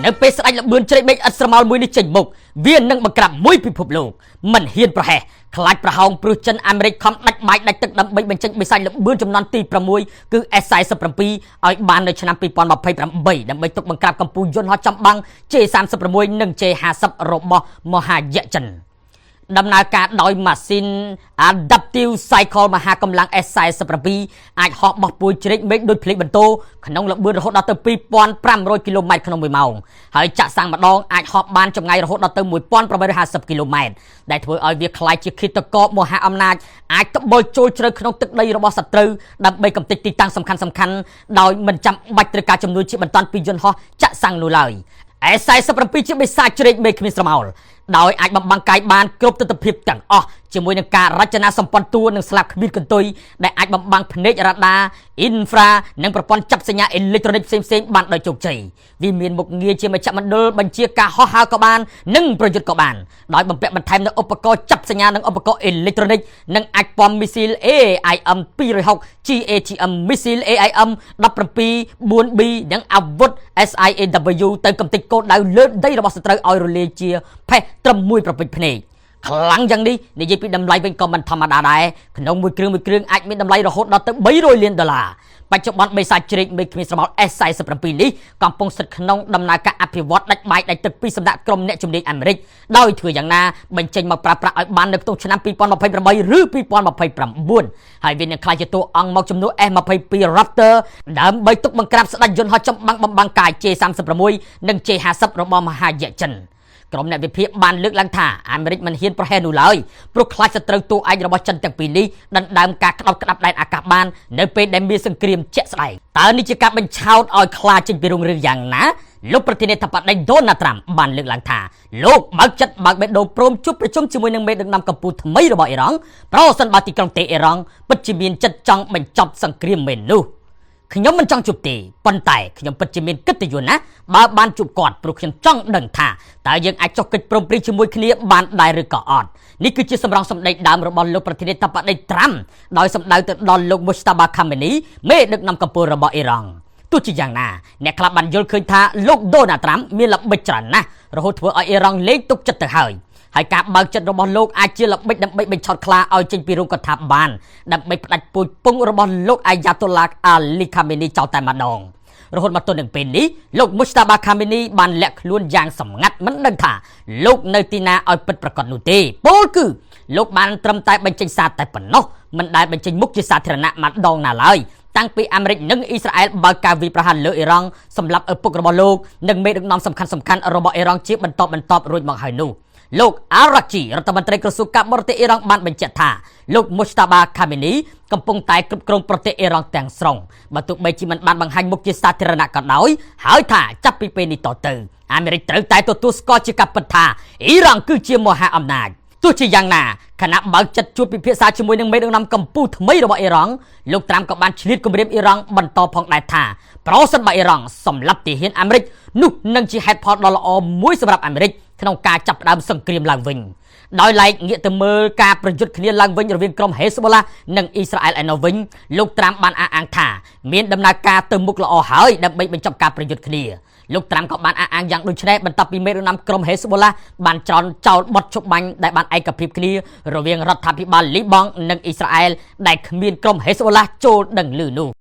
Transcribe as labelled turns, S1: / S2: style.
S1: នៅពេលស្ដេចល្បឿនជ្រែកមេឃឥតស្រមោលមួយនេះចេញមុខវានឹងបង្ក្រាបមួយពិភពលោកមិនហ៊ានប្រហែសខ្លាចប្រហោងព្រោះចិនអាមេរិកខំដាច់បាយដាច់ទឹកដើម្បីបញ្ចេញបិសាចល្បឿនចំនួនទី6គឺ S47 ឲ្យបាននៅឆ្នាំ2028ដើម្បីទុកបង្ក្រាបកម្ពុជាយន្តហោះចម្បាំង J36 និង J50 របស់មហាយក្សចិន ដំណើរការដោយម៉ាស៊ីន Adaptive Cycle មហាកម្លាំង S47 អាចហោះបោះពួយជ្រែកមេឃដូចភ្លេចបន្ទោក្នុងល្បឿនរហូតដល់ទៅ2500គីឡូម៉ែត្រក្នុង1ម៉ោងហើយចាក់សាំងម្ដងអាចហោះបានចម្ងាយរហូតដល់ទៅ1850គីឡូម៉ែត្រដែលធ្វើឲ្យវាក្លាយជាឃាតករមហាអំណាចអាចត្បុលចូលជ្រៅក្នុងទឹកដីរបស់សត្រូវដើម្បីកម្ទេចទីតាំងសំខាន់ៗដោយមិនចាំបាច់ត្រូវការជំនួយជាបន្ទាន់ពីយន្តហោះចាក់សាំងនោះឡើយ S47 ជាបិសាចជ្រែកមេឃគ្មានស្រមោលដោយអាចបំបាំងកាយបានគ្រប់ទិដ្ឋភាពទាំងអស់ជាមួយនឹងការរចនាសម្ព័ន្ធតួនិងស្លាបគ្មានកន្ទុយដែលអាចបំបាំងភ្នែករ៉ាដាអ៊ីនហ្វ្រានិងប្រព័ន្ធចាប់សញ្ញាអេឡិចត្រូនិកផ្សេងៗបានដោយជោគជ័យវាមានមុខងារជាមជ្ឈមណ្ឌលបញ្ជាការហោះហើរក៏បាននិងប្រយុទ្ធក៏បានដោយបំពាក់បន្ថែមនូវឧបករណ៍ចាប់សញ្ញានិងឧបករណ៍អេឡិចត្រូនិកនិងអាចពំមីស៊ីល AIM 260 GAGM មីស៊ីល AIM 17 4B និងអាវុធ SIAW ទៅកំទេចគោលដៅលើដីរបស់សត្រូវឲ្យរលាយជាផេះត្រឹមមួយប្រពេចភ្នែកខ្លាំងយ៉ាងនេះនិយាយពីតម្លៃវិញក៏មិនធម្មតាដែរក្នុងមួយគ្រឿងមួយគ្រឿងអាចមានតម្លៃរហូតដល់ទៅ300លានដុល្លារបច្ចុប្បន្នបិសាចជ្រែកមេឃគ្មានស្រមោល S47 នេះកំពុងស្ថិតក្នុងដំណើរការអភិវឌ្ឍដាច់បាយដាច់ទឹកពីសំណាក់ក្រុមអ្នកជំនាញអាមេរិកដោយធ្វើយ៉ាងណាបញ្ចេញមកប្រើប្រាស់ឲ្យបាននៅក្នុងឆ្នាំ2028ឬ2029ហើយវានឹងក្លាយជាតួអង្គមកជំនួស S22 Raptor ដើម្បីទុកបង្ក្រាបស្ដេចយន្តហោះចម្បាំងបំបាំងកាយ J36 និង J50 របស់មហាយក្សចិនក្រុមអ្នកវិភាគបានលើកឡើងថាអាមេរិកមិនហ៊ានប្រហែសនោះឡើយព្រោះខ្លាចសត្រូវតួឯករបស់ចិនទាំងពីរនេះដណ្ដើមការក្តោបក្តាប់ដែនអាកាសបាននៅពេលដែលមានសង្គ្រាមជាក់ស្ដែងតើនេះជាការបញ្ឆោតឲ្យខ្លាចេញពីរុងរឿងយ៉ាងណាលោកប្រធានាធិបតីដូណាល់ត្រាំបានលើកឡើងថាលោកបើកចិត្តបើកបេះដូងព្រមជួបប្រជុំជាមួយនឹងមេដឹកនាំកម្ពុជាថ្មីរបស់អ៊ីរ៉ង់ប្រសិនបើទីក្រុងតេអ៊ីរ៉ង់ពិតជាមានចិត្តចង់បញ្ចប់សង្គ្រាមមែននោះខ្ញុំមិនចង់ជួបទេប៉ុន្តែខ្ញុំពិតជាមានកិត្តិយសណាស់បើបានជួបគាត់ព្រោះខ្ញុំចង់ដឹងថាតើយើងអាចចុះកិច្ចព្រមព្រៀងជាមួយគ្នាបានដែរឬក៏អត់នេះគឺជាសម្រងសម្ដីដើមរបស់លោកប្រធានាធិបតីត្រាំដោយសម្ដៅទៅដល់លោកមូស្តាបាខាមេនីមេដឹកនាំកម្ពុជារបស់អ៊ីរ៉ង់ទោះជាយ៉ាងណាអ្នកខ្លះបានយល់ឃើញថាលោកដូណាល់ត្រាំមានល្បិចច្រើនណាស់រហូតធ្វើឲ្យអ៊ីរ៉ង់លែងទុកចិត្តទៅហើយហើយការបើកចិត្តរបស់លោកអាចជាល្បិចដើម្បីបញ្ឆោតខ្លាឲ្យចេញពីរូងកថាបានដើម្បីផ្ដាច់ពូជពងរបស់លោកអាយ៉ាតូឡាអាលីខាមេនីចោលតែម្ដងរហូតមកទល់នឹងពេលនេះលោកមូស្តាបាខាមេនីបានលាក់ខ្លួនយ៉ាងសម្ងាត់មិនដឹងថាលោកនៅទីណាឲ្យពិតប្រាកដនោះទេពោលគឺលោកបានត្រឹមតែបញ្ចេញសារតែប៉ុណ្ណោះមិនដែលបញ្ចេញមុខជាសាធារណៈម្ដងណាឡើយតាំងពីអាមេរិកនិងអ៊ីស្រាអែលបើកការវាយប្រហារលើអ៊ីរ៉ង់សម្រាប់ឪពុករបស់លោកនិងមេដឹកនាំសំខាន់ៗរបស់អ៊ីរ៉ង់ជាបន្តបន្ទាប់រួចមកហើយនោះលោកអារ៉ាជីរដ្ឋមន្ត្រីក្រសួងការបរទេសអ៊ីរ៉ង់បានបញ្ជាក់ថាលោកមូស្តាបាខាមេនីកំពុងតែគ្រប់គ្រងប្រទេសអ៊ីរ៉ង់ទាំងស្រុងបើទោះបីជាមិនបានបង្ហាញមុខជាសាធារណៈក៏ដោយហើយថាចាប់ពីពេលនេះតទៅអាមេរិកត្រូវតែទទួលស្គាល់ជាការពិតថាអ៊ីរ៉ង់គឺជាមហាអំណាចទោះជាយ៉ាងណាខណៈបើកចិត្តជួបពិភាក្សាជាមួយនឹងមេដឹកនាំកម្ពុជាថ្មីរបស់អ៊ីរ៉ង់លោកត្រាំក៏បានឆ្លៀតគម្រាមអ៊ីរ៉ង់បន្តផងដែរថាប្រសិនបើអ៊ីរ៉ង់សម្លាប់ទាហានអាមេរិកនោះនឹងជាហេតុផលដ៏ល្អមួយសម្រាប់អាមេរិកក្នុងការចាប់ផ្ដើមសង្គ្រាមឡើងវិញដោយឡែកងាកទៅមើលការប្រយុទ្ធគ្នាឡើងវិញរវាងក្រុមហេស្បូឡានិងអ៊ីស្រាអែលឯណោះវិញលោកត្រាំបានអះអាងថាមានដំណើរការទៅមុខល្អហើយដើម្បីបញ្ចប់ការប្រយុទ្ធគ្នាលោកត្រាំក៏បានអះអាងយ៉ាងដូចនេះបន្ទាប់ពីមេដឹកនាំក្រុមហេស្បូឡាបានច្រនចោលបទជប់បាញ់ដែលបានឯកភាពគ្នារវាងរដ្ឋាភិបាលលីបង់និងអ៊ីស្រាអែលដែលគ្មានក្រុមហេស្បូឡាចូលដឹងឮនោះ។